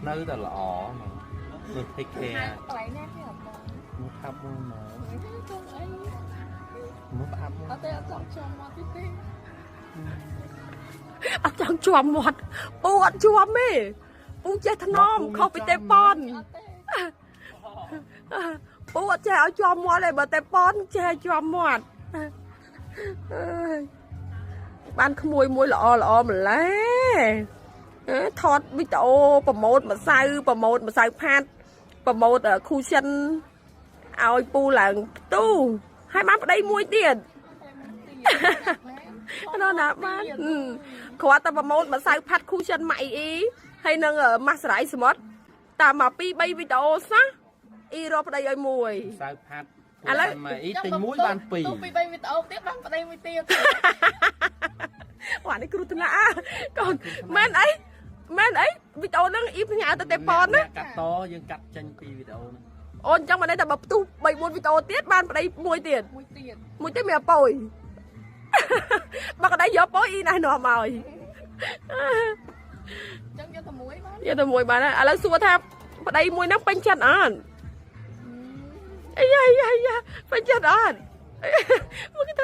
នៅតែល្អមើល take care កន្លែងណាគេអត់បង មើលខាប់មើលមក ចង់អី មើលផ្អាប់មើល អត់ទេអត់ចង់ចំមកទៀតទេ អត់ចង់ជាប់មាត់ពូអត់ជាប់ទេពូចេះថ្នមខុសពីទេប៉ុន អត់ទេ ពូអត់ចេះឲ្យជាប់មាត់ទេបើទេប៉ុនចេះឲ្យជាប់មាត់អើយបានក្មួយមួយល្អល្អម្ល៉េះអឺថតវីដេអូ promote ម្សៅ promote ម្សៅផាត់ promote cushion ឲ្យពូឡើងផ្ទូហើយបានប្តីមួយទៀត ណណាបានគ្រាន់តែ promote ម្សៅផាត់ cushion ម៉ាក់អ៊ីហើយនឹងម៉ាស់សរ៉ៃសមុទ្រតាមមក2 3វីដេអូសោះអ៊ីរកប្តីឲ្យមួយ សៅផាត់ ឥឡូវ មកអ៊ីទិញមួយបានពីរ ទូពី3វីដេអូទៀតបានប្តីមួយទៀត អូអានេះគ្រោះថ្នាក់កូនមែនអីមែនអីវីដេអូហ្នឹងអ៊ីផ្ញើទៅទេប៉ុនណា អ្នកកាត់តយើងកាត់ចេញពីវីដេអូហ្នឹង អូនអញ្ចឹងមិនន័យថាបើផ្ទុះ3 4វីដេអូទៀតបានប្តីមួយទៀត មួយទៀត មួយទៀតមានអប៉យបើកដៃយកប៉យអ៊ីណែនាំឲ្យ អញ្ចឹងយកតែមួយបាន យកតែមួយបានហើយឥឡូវសួរថាប្តីមួយហ្នឹងពេញចិត្តអត់ អាយ៉ាយ៉ាយ៉ាពេញចិត្តអត់មកគេថា